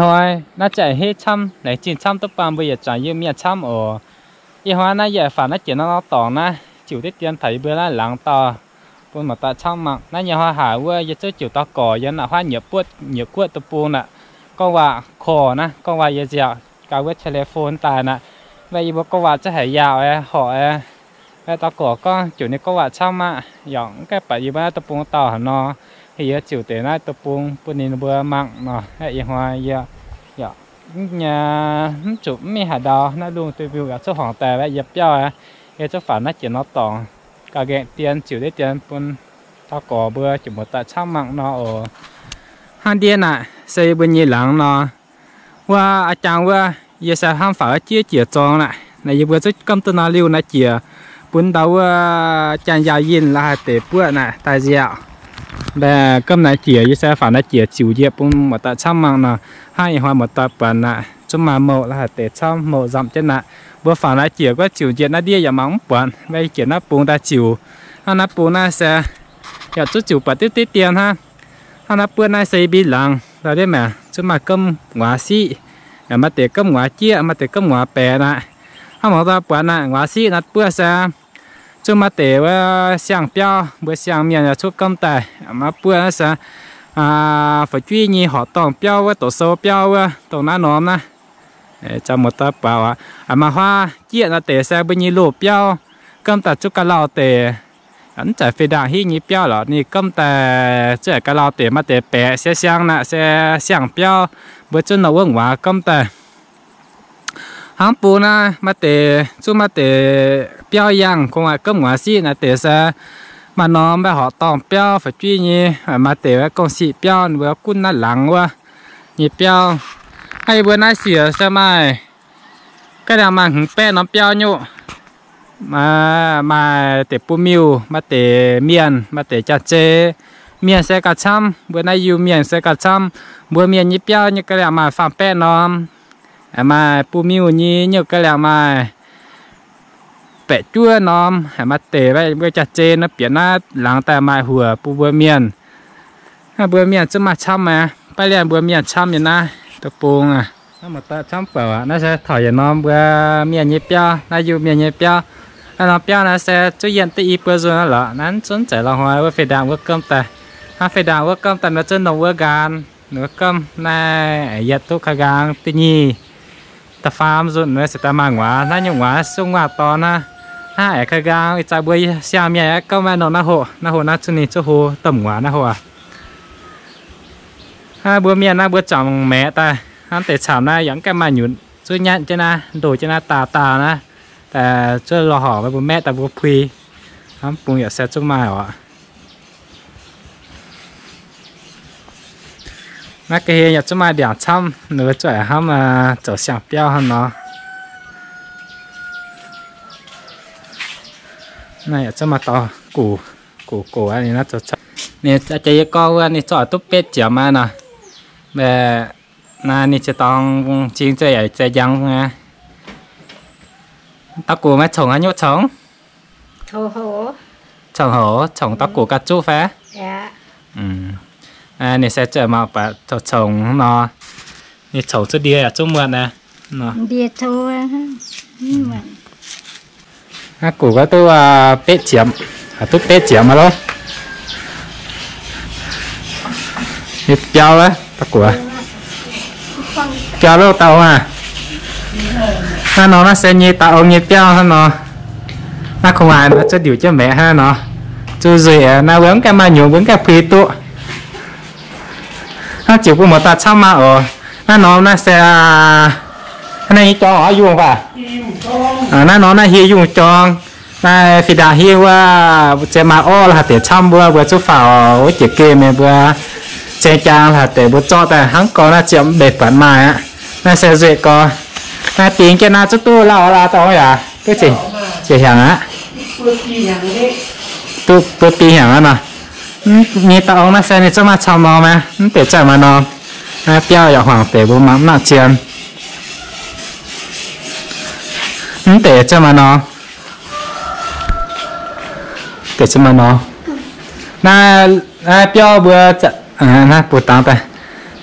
Hnoi naaiv za'gengh camv, laengz zingh camv duqv baan mbuo yietc zuangx Iu-Mienh camv oc. Ih hnoi naaiv yie faaux naaiv jiex norm dorngx naaiv, ziux diqv dien taux yie mbuo naaiv laangz dauh bun muoz-doic camv mangc. Naaiv nyei hnoi haaix wuov yie zungv ziux daux gorx yiem naaiv huaav nyiec buotv nyiec guoqv deic-bung naaiv, gorngv waac korv naaiv, gorngv waac yie nziaauc gaax wuov telephone daaih naaiv. Mv baac yie mbuo gorngv waac za'gengh haiz yaauc horqc aqv. Daux gorx gorngv ziux ninh gorngv waac camv aqv, yaac mv gaengh baac yie mbuo naaiv deic-bung dauh haaix nor, yie ziux deix naaiv deic-bung bun ninh mbuo mangc nor. Ih hnoi yie mv zuqc mv mingh haaix ndau, naaiv lungh duih mbiungc yaac cuotv hmuangx daaih, yie biauv aqv. Yie zungv faaux naaiv jiex norm dorngx gauh nqaengc dien ziux diqv dien bun daux gorx mbuo ziouc muoz-doic camv mangc nor oc. Hnangv ndiev naaic se yie mbuo nyei laangz nor. Wuov a'jang wuov, yie se hnamv faaux wuov jieqv jiex zorng naaic, naaiv yie mbuo zungv gamh duqv nor liuh naaiv jiex bun ndau wuov janx-yaauc yinh la'haaix deix buoqv naaic daaih nziaauc. Mv baac gamh naaiv jiex yie se faaux naaiv jiex ziux njiec bun muoz-doic camv mangc nor. Hnangv ih hnoi muoz-doic buatc naaic zungv maaih mouc la'haaix deix camv, mouc nzamc jienv naaic. Mbuo faaux naaiv jiex guov ziux njiec naaiv ndiev yaac mangc mv buatc, mv baac yie jiex naaiv bung daaih ziux. Hnangv naaiv bung naaiv se yaac zungv ziux buatc diqv diqv dien hnangv. Hnangv naaiv buoqv naaiv se yie mbuo laangz ndau ndiev maengc zungv maaih gamh nguaaz siqv, yaac maaih deix gamh nguaaz jieqv, maaih deix gamh nguaaz baeqc naaic. Hnangv muoz-doic buatc naaic, nguaaz siqv naaiv buoqv se zungv maaih deix wuov siang-biauv, mbuo siang-mienh yaac cuotv gamh daaih. Maaih buoqv naaiv se fu'jueiv nyei horqc dorngh biauv wuov, doqc sou biauv wuov, dongh naaiv norm naaiv. Zaux muoz-doic buatc aqv, maaih huaav jieqv naaiv deix se mbuo nyei loz-biauv, gamh daaih zungv ga'lauh deix. Mv zeiz fih ndaangc hiuv nyei biauv lorqc, ninh gamh daaih zungv ga'lauh deix. Maaih deix baeqc se siang naaic se siang-biauv, mbuo zungv nor wuov nguaaz gamh daaih. Hnangv bung naaiv maaih deix zungv maaih deix biauv yangh, kungx maaih gamh nguaaz siqv naaiv deix se maaih norm mbaih horqc dorngh biauv fu'jueiv nyei, maaih deix wuov gong-siqv biauv, ninh mbuo gunv naaiv laangz wuov nyei biauv. Hnangv yie mbuo naaiv siec se maaih ga'liangh maaih hmz baeqv norm biauv nyei. Maaih deix bun miuh, maaih deix mienh, maaih deix jaax-zei. Mienh se gauh camv, mbuo naaiv Iu-Mienh se gauh camv. Mbuo mienh nyei biauv nyei ga'liangh maaih faam-baeqv norm. Maaih bun miuh nyei nyungc ga'liangh maaih baeqc juov norm. Maaih deix mbuo jaax-zei nor bieqc naaiv laangz daaih maaih huoc bun mbuo mienh. Mbuo mienh zungv maaih camv aqv. Baav lienh mbuo mienh camv nyei naaiv deic-bung aqv. Naaiv maaih daaih camv bouc aqv. Naaiv se taux yietc norm mbuo mienh nyei biauv, naaiv Iu-Mienh nyei biauv. Naaiv norm biauv naaiv se zuqc yienh duqv i buo nzunc naaiv lorqc. Naaiv zungv zeiz lorqc hnoi wuov fih ndaangc wuov gamh daaih. Hnangv fih ndaangc wuov gamh daaih nor zungv nongh wuov nqaan, wuov gamh naaiv yietc duqv ka'nqaang da'nyeic, da'faam nzunc nor se daaih maaih nguaaz. Naaiv nyungc nguaaz sung waac-dorn naaiv. Hnangv aengx ka'nqaang ih zanc mbuo siang-mienh aeqv, gamh maaih nongh naaiv hoc, naaiv hoc naaiv zungv ninh zungv hlo domh nguaaz naaiv hoc aqv. Mbuo mienh naaiv mbuo zuangx maeqc daaih, hnangv deix camv naaiv yaac mv gaengh maaih nyutc, zuqc nyanc jienv naaiv, ndoh jienv naaiv daauh daauh naaiv, zuqc lorh horc mbuo maeqv daaih mbuo puix. Hnangv bung yaac se zungv maaih oc. Naaiv ga'hlen yaac zungv maaih ndiangx camv, ninh mbuo zuqc hnamv zoux siang-biauv hnangv nor. Naaiv yaac zungv maaih dauh gux, gux gox ninh naaiv zoux camv. Ninh jaax yie gorngv wuov ninh zorqv duqv betv ziepc aqv nor. Mv baac naaiv ninh ziex dorngx cing zeiz yaac zeiz njang aqv. Dauh gux maiv congx aqv, nyuoqv congx? Congx houc, congx dauh gux gauh zuqv fai? Ninh se zuqc mangc baac congx nor, ninh congx zuqc ndie yaac zuqc muotc aqv. Naaiv gux gauh duqv betv ziepc, duqv betv ziepc aqv loh. Biauv, dauh gux, biauv loh dauh ong aac. Naaiv nor naaiv se nyei dauh ong nyei biauv hnangv nor. Naaiv kungx haiz nor zuqc ndiuc jienv maeqc hnangv nor. Zuqc nzueic naaiv wuov mv gaengh maaih nyungc mbuo mv gaengh puix duqv. Naaiv ziouc bun muoz-doic camv maah oc. Naaiv norm naaiv se, naaiv nyei jorng oc, yungh baac. Naaiv norm naaiv hieh yungh jorng. Naaiv fih ndaangc hieh wuov, ziex maaih orv la'haaix deix camv mbuo, mbuo zuqc faaux wuov jiex gemh mienh mbuo zeng jaang la'haaix deix mbuo zorqv daaih hnangv gorngv naaiv ziouc mv benx buatc maaih aqv. Naaiv se nzueic gorx. Naaiv dingx jienv naaiv zuqc duqv lauh laaix dorngx yaac duqv ziec hnyangx aqv. Duqv buo bi hnyangx aqv nor. Nyei dauh ong naaiv se ninh zungv maaih camv norm aqv, mv deix zungv maaih norm. Naaiv biauv yaac hmuangx deix mbuo mangc mv nangc zien. Mv deix zungv maaih norm. Deix zungv maaih norm. Naaiv, naaiv biauv mbuo, naaiv bun dangx daaih.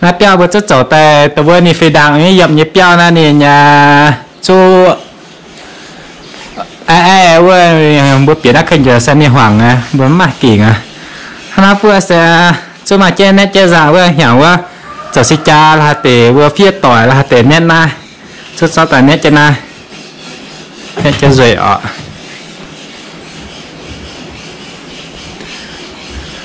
Naaiv biauv mbuo zuqc zoux daaih dongh wuov ninh fih ndaangc nyei yiemc nyei biauv naaiv ninh nyei zuqc aiv aiv wuov, mbuo bieqc naaiv ka'nyiec se mingh hmuangx aqv, mbuo mv maaih gingc aqv. Hnangv naaiv buov se zuqc maaih jienv netv jienv nzaangc wuov hnyangx wuov zoux si jaa la'haaix deix wuov fiev doic la'haaix deix netv naaiv, zuqc zorqv daaih netv jienv naaiv, netv jienv nzueic oc.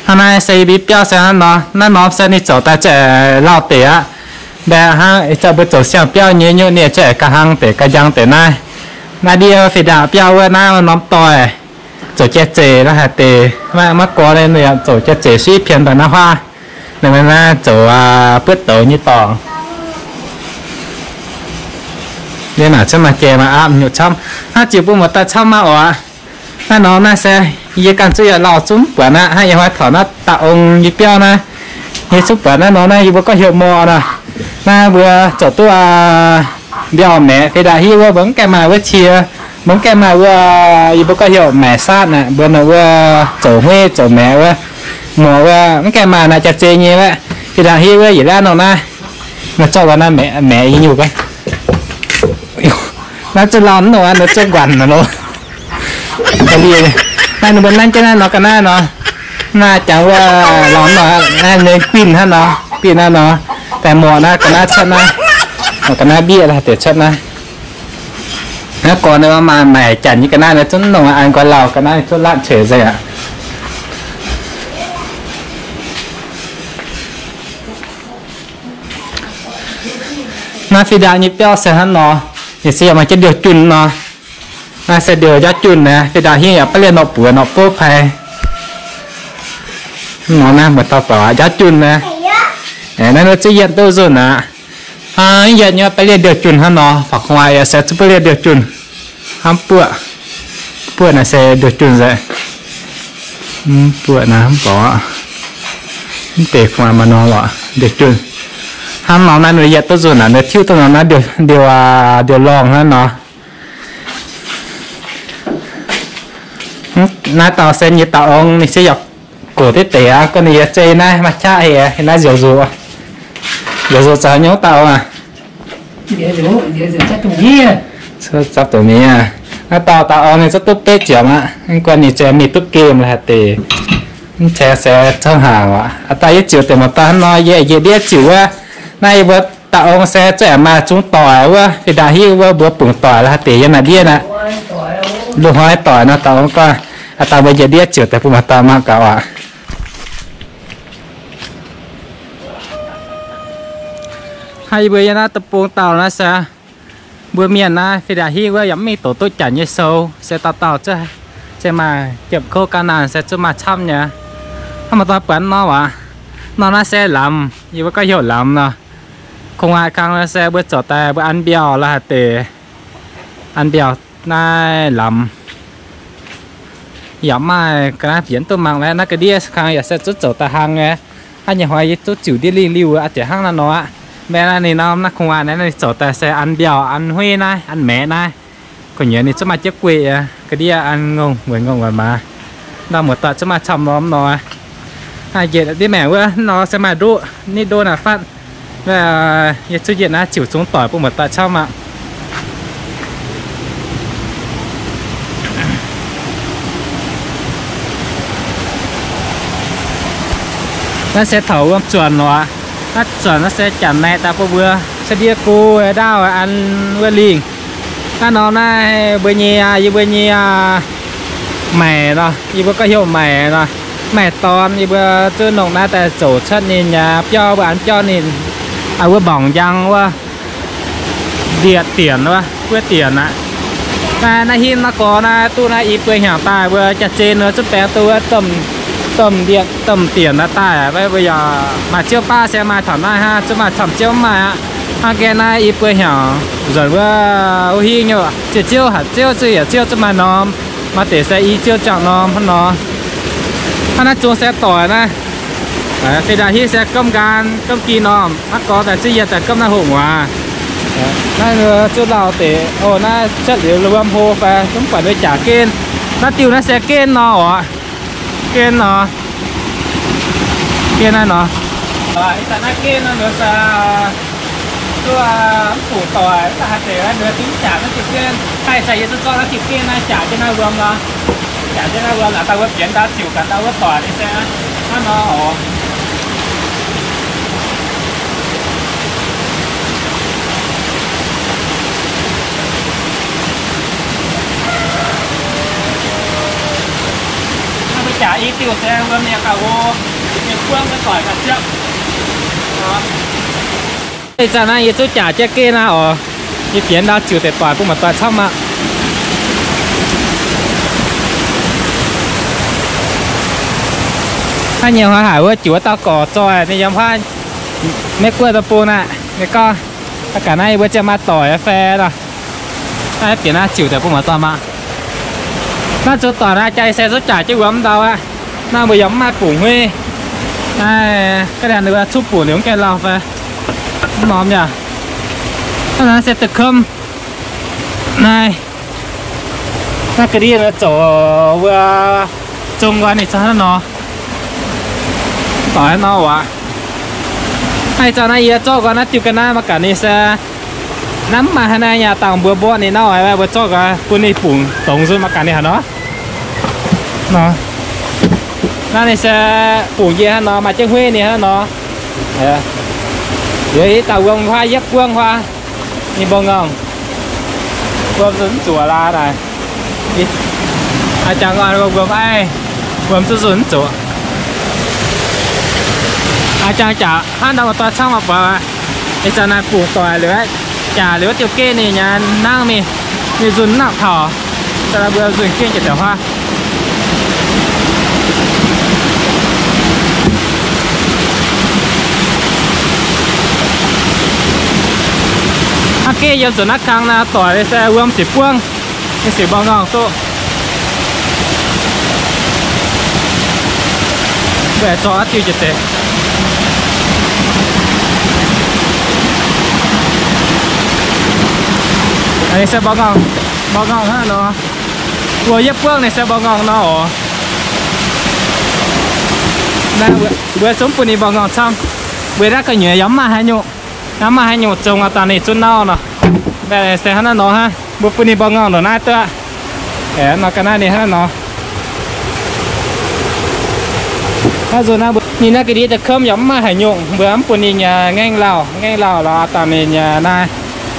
Hnangv naaiv se yie mbuo biauv se hnangv nor, naaiv norm se ninh zoux daaih zuqc lauh deix aqv. Mbaeqc hnangv ih zanc mbuo zoux siang-biauv nyei nyungc ninh zuqc aengx ga'hlang deix ga'njang deix naaiv. Naaiv ndiev fih ndaangc biauv wuov naaiv norm doic zoux jai zeic la'haaix deix, maiv gorx ninh yaac zoux jai zeic suiv pienx daaih naaiv huaav. Ninh mbuo naaiv zoux buotv douz nyei dorngx. Yie naaic cuotv maaih jai maaih aapv nyutc camv. Hnangv ziouc bun muoz-doic camv maah oc. Naaiv norm naaiv se yie ganh zuqc yaac lauh zungv buatc aqv. Hnangv yie hnoi taux naaiv da'ong nyei biauv naaiv, yie zungv buatc naaiv norm naaiv yie mbuo gorngv heuc mor nor. Naaiv mbuo zoux duqv mbiauh maengx fih ndaangc hiuv wuov mbuo mv gaengh maaih wuov cie, mbuo mv gaengh maaih wuov yie mbuo gorngv heuc maengx saatv naaic, mbuo nor wuov zoux hueiv zoux maengx wuov, mor wuov mv gaengh maaih naaic jaax-zei nyei wuov. Fih ndaangc hiuv wuov yietc laatv nor naaiv, naaiv zorqv wuov naaiv maengx nyei nyungc. Naaiv zuqc lauh nor, naaiv zuqc nquanc nor. Naaiv ninh mbuo nanv jienv naaiv nor ga'naaiv nor. Naaiv jangx wuov lauh nor, naaiv ninh guinh hnangv nor, guinh hnangv nor. Daaih morqc naaiv ga'naaiv cuotv naaiv, ga'naaiv mbieqv la'deix cuotv naaiv. Naaiv gorx ninh maaih maaic janc nyei ga'naaiv, ninh zungv nongc an nqoi lauh ga'naaiv, ninh zungv laatv ceix nzengc aqv. Naaiv fih ndaangc nyei biauv se hnangv nor, ninh se yaac maaih jienv ndiouh junh nor. Naaiv se ndiouh njaaux junh naaiv, fih ndaangc hingv yaac baav lienh norqc buoz norqc bouv pai. Nor naaiv muoz-doic baac njaaux junh naaiv. Naaiv nor zuqc yietc duqv nzunc aqv. Yietc nyei baav lienh ndiouh junh hnangv nor, fangx gu'nguaaz yaac se zuqc baav lienh ndiouh junh. Hnamv buoqv, buoqv naaiv se ndiouh junh nzengc. Mv buoqv naaiv mv borqc, mv deix gu'nguaaz maaih norm lorqc ndiouh junh. Hnangv nor naaiv ninh yietc duqv nzunc aqv, ninh tiuv duqv nor naaiv ndiouh, ndiouh lorngh hnangv nor. Naaiv dauh se nyei dauh ong, ninh se yaac gox deix deix aqv, gorngv ninh yaac zeiz naaiv maaih qaqv haic, naaiv nziouc nzuqc, nziouc nzuqc za'gengh nyungc dauh ong aqv. Naaiv dauh dauh ong ninh zungv duqv betv ziepc aqv, mv gunv ninh zeiz mingh duqv gemh la'haaix deix, mv cingx se zungv hnaangx aqv. Aa, daaih yie ziouc deix muoz-doic hnangv nor, yie njiec ndiev ziouc wuov, naaiv yie mbuo dauh ong se zuqc aengx maaih zungv doic wuov, fih ndaangc hiuv wuov mbuo bungx doic la'haaix deix yiem naaiv ndiev naaiv. Loz-hnoi doic nor, dauh ong gorngv, aa, daaih mbuo njiec ndiev ziouc deix bun muoz-doic mangc gaax oc. Hnangv yie mbuo yiem naaiv deic-bung dauh naaiv se mbuo mienh naaiv fih ndaangc hiuv wuov yaac mv mingh doqc duqv janx nyei sou, se dauh dauh se maaih jiem kouv ga'naanh se zuqc maaih camv nyei. Hnangv muoz-doic buatc nor waac, nor naaiv se lamz, yie mbuo gorngv heuc lamz nor. Gu'nguaaz kang se mbuo zoux daaih mbuo an mbiauh la'haaix deix, an mbiauh naaiv lamz. Yaac maaih ga'naaiv fienx duqv mangc laaix naaiv ga'ndiev kang yaac se zuqc zoux daaih hlang nyei. Hnangv nyei hnoi yie zuqc ziux ndiev lingh liuh aqv, ziouc hnangv naaiv nor aqv. Mv baac naaiv ninh norm naaiv gu'nguaaz naaiv ninh zoux daaih se an mbiauh, an hueiv naaiv, an maeqc naaiv. Gu'nyuoz ninh zuqc maaih jienv gueiv aqv, ga'ndiev an ngongh weic ngongh weic maaz. Ndau muoz-doic zuqc maaih camv norm nor. Njiec ndiev maengc wuov nor se maaih nduqv nitv ndo naaic fatv. Yie zuqc njiec naaiv ziouc zungv doic bun muoz-doic camv aqv. Naaiv se taux wuom zuonc oc. Naaiv zuonc naaiv se janx naaiv daaih bun mbuo cuotv ndiev go ndaauv an wuov lingh. Naaiv norm naaiv mbuo nyei, yie mbuo nyei maaic nor, yie mbuo gorngv heuc maaic nor, maaic dorn, yie mbuo zuqc nongc naaiv daaih zoux cuotv ninh nyei biauv, mbuo an biauv ninh wuov mbaengx njang wuov, ndieqc dienc wuov, wuov dienc aqv. Naaiv, naaiv hingv naaiv gorx naaiv duqv naaiv i buo hnyangx daaih mbuo jaax-zinh nor zuqc baengx duqv wuov domh ndieqc domh dienc naaiv daaih, mbuo yaac maaih ziouv baav se maaih taux naaiv hnangv, zuqc maaih camv ziouv mv maaih aqv. Hnangv gaengh naaiv i buo hnyangx nzuonx wuov, wuov hingv nyei ziouv ziouv hatc ziouv zuqc yietc ziouv zuqc maaih norm, maaih deix se i ziouv ziangh norm hnangv nor. Hnangv naaiv zungv se doic naaiv. Fih ndaangc hingv se gomv nqaang gomv gi norm, naaiv gorx daaih zuqc yie daaih gomv naaiv hoqc muoz. Naaiv zuqc lauh deix oc, naaiv cuotv liuz wuom hlo fai zungv buatc mbuo jaax gen. Naaiv diuh naaiv se gen nor oc. Gen nor. Gen naaiv nor. Ih zanc naaiv geh nor, ninh se duqv mv bungx doic, mv baac haaix deix ninh duqv jaax naaiv diuh geh. Ih zanc yie zuqc zorqv naaiv diuh geh naaiv jaax jienv naaiv wuom nor, jaax jienv naaiv wuom, naaic daaih wuov bienx ndau ziouc gaax ndau wuov doic ninh se hnangv nor oc. Naaiv mbuo jaax i diuh se wuom nyei ga'hlo, nyei buangv wuov doic ga'ziepv. Ih zanc naaiv yie zuqc jaax jienv geh naaiv oc. Yie bienx ndau ziouc deix doic bun maaih doic camv aqv. Naaiv nyei hnoi haic wuov juoz dauh gorx zoih ninh yiem huaav Meiv Guoqv deic-bung naaiv, ninh gorngv, aa, gaax naaiv yie mbuo ziouc maaih doic fai nor. Naaiv bienx naaiv ziouc deix bun maaih doic maah. Naaiv zuqc doic naaiv jaa se zuqc jaax jienv wuom ndau aqv. Naaiv mbuo yaac mv maaih bungx huiv. Naaiv ga'naaiv ninh mbuo cuqv bungx liuz mv gaengh lauh fai mv norm yaac. Naaiv naaiv se da'komv. Naaiv, naaiv ga'ndiev zoux wuov zong nqoi ninh zungv hnangv nor. Doic hnangv nor waac. Naaiv zanc naaiv yie zorqv nqoi naaiv diuh ga'naaiv mangc gaax ninh se naaiv mv maaih haaix nyungc dangh mbuo mborqv ninh nor, mbuo zorqv nqoi bun ninh bungx dongz nzunc mangc gaax ninh haaix nor. Naaiv ninh se bungx njiec hnangv nor, maaih jienv hueiv ninh hnangv nor. Liuz i dauh wuom huaav yietv buangv huaav, ninh mborqv ngorngh, wuom zuqc mv zuoqc laaix naaic. Aa, jangx nqoi wuom aiv, wuom zuqc nzunc mv zuoqc. Aa, jangx jaax hnangv nor, maaih doic camv maaih buatc. Ih zanc naaiv bungx doic liuz, jaax liuz wuov diuh geh ninh nyei nangv mingh, ninh nzunc mv nangc taux. Zanc naaiv mbuo nzunc gengh jiex deix huaav. Hnangv geh yiem zuqc naaiv kang naaiv doic se wuom ziqc buangv, ninh ziqc mborqv ngorngh duqv. Mbuo zorqv diuh jiex deix. Ninh se mborqv ngorngh, mborqv ngorngh hnangv nor. Wuom yietv buangv ninh se mborqv ngorngh nor oc. Naaiv mbuo zungv bun ninh mborqv ngorngh camv. Mbuo naaiv gu'nyuoz yaac mv maaih haaix nyungc, naaiv maaih haaix nyungc zong aqv, dangh ninh zungv nauv nor. Mbaeqc se hnangv naaiv nor hnangv, mbuo bun ninh mborqv ngorngh ndongc naaiv duqv. Aeqv, nor ga'naaiv ninh hnangv naaiv nor. Naaiv nzunc naaiv mbuo ninh naaiv ga'ndiev da'komv yaac mv maaih haaix nyungc, mbuo mv bun ninh nyei ngaengv lauh, ngaengv lauh lorz dangh ninh nyei naaiv.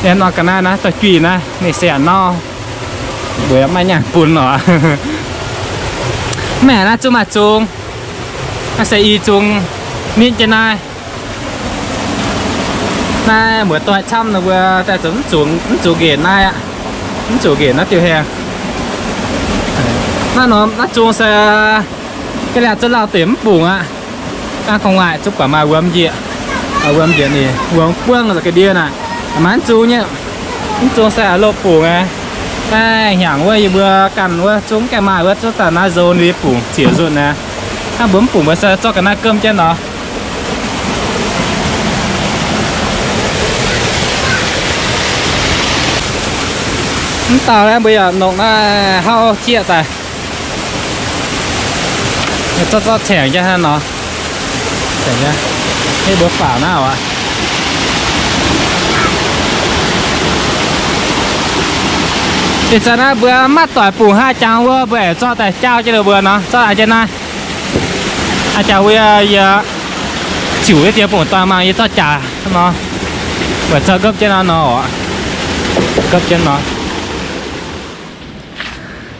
Ninh nor ga'naaiv naaiv dorh juih naaiv ninh se a'hneiv, mbuo yaac mv maaih nyaanh bun oc. Mv baac naaiv zungv maaih zung, naaiv se i zung nitv jienv naaiv. Naaiv muoz-doic camv nor mbuo daaih zuqc mv zuqc nqenc naaiv aqv. Mv zuqc nqenc naaiv diuh heng. Naaiv norm naaiv zung se ga'liangh zuqc lauh deix mv bungx aqv. Naaiv kungx waaic zuqc buatc maaih wuom njiec, wuom njiec ninh wuom buangv za'gengh ndie naaic. Maaih mv zung nyei, mv zung se a'loh bungx aqv. Naaiv hnyangx wuov yie mbuo ganh wuov zungv gaengh maaih wuov zuqc daaih naaiv nzou ninh bungx zieqc nzunc aqv. Hnangv mbuo mv bungx mbuo se zorqv ga'naaiv gomv jienv nor. Mv dauh naaiv mbuo yaac nongc naaiv hauv jieqv daaih. Zorqv zorqv caengx jienv hnangv nor. Caengx jienv. Mv mbuo faaux naaiv oc. Ih zanc naaiv mbuo maiv doic bungx haaix jangx wuov, mbuo aengx zorqv daaih jaauv jienv ninh mbuo nor, zorqv aa jienv naaiv. Aa jangx wuov yie ziouc wuov diex bungx doic mangc yie zorqv jaax nor. Weic zorqv gopv jienv nor nor oc. Gopv jienv nor.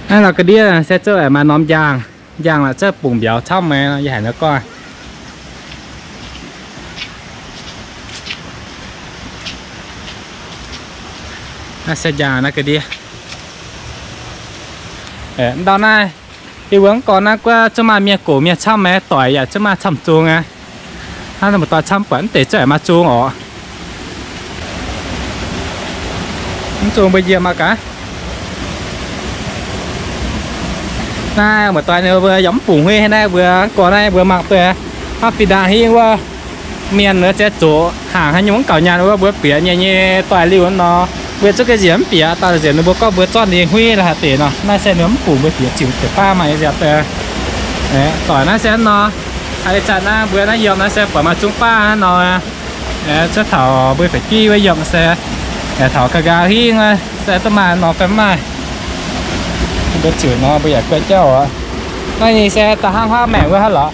Naaiv la'ga'ndiev se zuqc aengx maaih norm njang. Njang la'zuqc bungx mbiauz camv maiv, yie haiz ninh gorngv. Naaiv se njang naaiv ga'ndiev. Ndau naaiv, yie mbuo mv gorngv naaiv guoqv zuqc maaih mienh gox mienh camv maiv, doic yaac zuqc maaih camv zung aqv. Hnangv naaiv mbuo doic camv buatc mv deix zuqc aengx maaih zung oc. Mv zung mbuo njiec mangc gaax. Naaiv muoz-doic ninh mbuo yaac mv bungx huin naaiv, mbuo gorx naaiv mbuo mangc duqv aqv. Hnangv fih ndaangc hingv wuov mienh wuov ziex zoqc hnaangx haaix nyungc mv gaux nyaanh wuov, mbuo bieqc nyei nyei doix-liuh nor, mbuo zungv ga'nzieqc mv bieqc. Dauh nzieqc ninh mbuo gorngv mbuo zorqv ninh huin la'haaix deix nor, naaiv se ninh mv bungx mbuo bieqc ziouc deix baav maaih nzieqc deix. Doic naaiv se hnangv nor. Ih zanc naaiv mbuo naaiv yiem naaiv se buatc maaih zungv baav hnangv nor. Cuotv taux mbuo fai jiv wuov yiem se taux ga'nqaang hingv se duqv maaih nor fai mv maaih. Mbuo ziouc nor mbuo yaac guai jauv aqv. Naaiv ninh se da'hnangv huaav maengc wuov hnangv lorqc.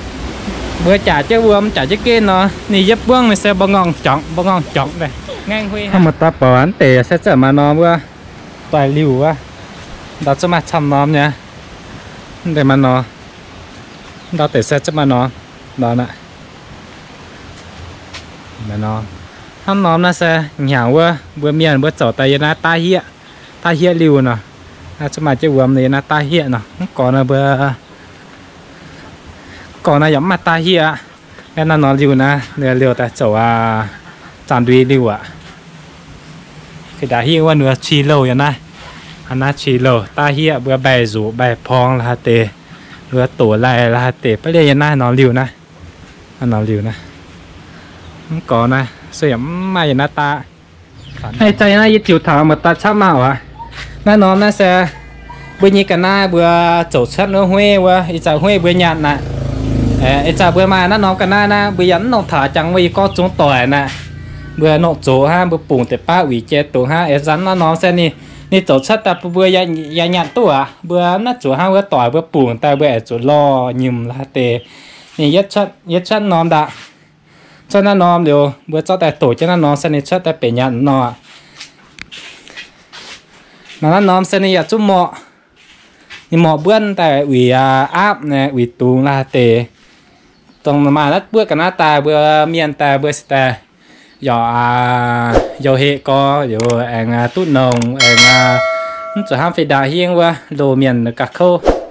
Mbuo jaax jienv wuom jaax jienv gen nor, ninh yietv buangv ninh se mbuo ngorng jorngc mbuo ngorng jorngc. Hnangv muoz-doic borc mv deix se ziouc maaih norm wuov doix-liuh wuov. Ndau zuqc maaih camv norm nyei. Mv deix maaih norm. Ndau deix se ziouc maaih norm. Ndau naaiv. Hnangv norm naaiv se hnyangx wuov mbuo mienh mbuo zoux daaih yiem naaiv daav hieqv, daav hieqv liuh nor. Naaiv zuqc maaih jienv wuom yiem naaiv daav hieqv nor. Mv gorx naaiv mbuo, mv gorx naaiv yaac mv maaih daav hieqv aqv. Naaiv norm liuh naaiv, liuh daaih zoux zaangc ndui liuh aqv. Fih daaih hingv wuov ninh cui louh yiem naaiv. Naaiv cui louh daav hieqv mbuo mbaih nzuqc mbaih porng la'haaix deix, mbuo doqc laih la'haaix deix baav lienh yiem naaiv norm liuh naaiv. Norm liuh naaiv. Mv gorx naaiv se yaac mv maaih yiem naaiv daav. Ih zanc naaiv yie ziouc taux muoz-doic camv mauh aqv. Naaiv norm naaiv se mbuo nyei ga'naaiv mbuo zoux cuotv wuov hueiv wuov, ih zanc hueiv mbuo nyanc naaiv. Ih zanc mbuo maaih naaiv norm ga'naaiv naaiv mbuo yaac mv nongc taux jangx wuov yie gorngv zungv doic naaiv. Mbuo nongc zoqc hnangv mbuo bungx deix baav uix jai dungz hnangv. Ih zanc naaiv norm se ninh, ninh zoux cuotv daaih bun mbuo yaac nyanc duqv aqv. Mbuo naaiv zuqc hnangv wuov doic mbuo bungx daaih mbuo aengx zuqc lorh nyiemc la'haaix deix. Ninh yietv cuotv norm ndaangc. Cuotv naaiv norm liuz mbuo zorqv daaih doqc jienv naaiv norm se ninh cuotv daaih benx nyanc nor. Mangc naaiv norm se ninh yaac zungv morqc. Ninh morqc mbuonv daaih uix aapv, uix dungz la'haaix deix. Dongh maaih naaiv buoqv ga'naaiv daaih mbuo mienh daaih mbuo se daaih yaac youh heqv gorx, youh aengx duqv nongc, aengx mv zuqc hnamv fih ndaangc hingv wuov loz mienh ga'kouv.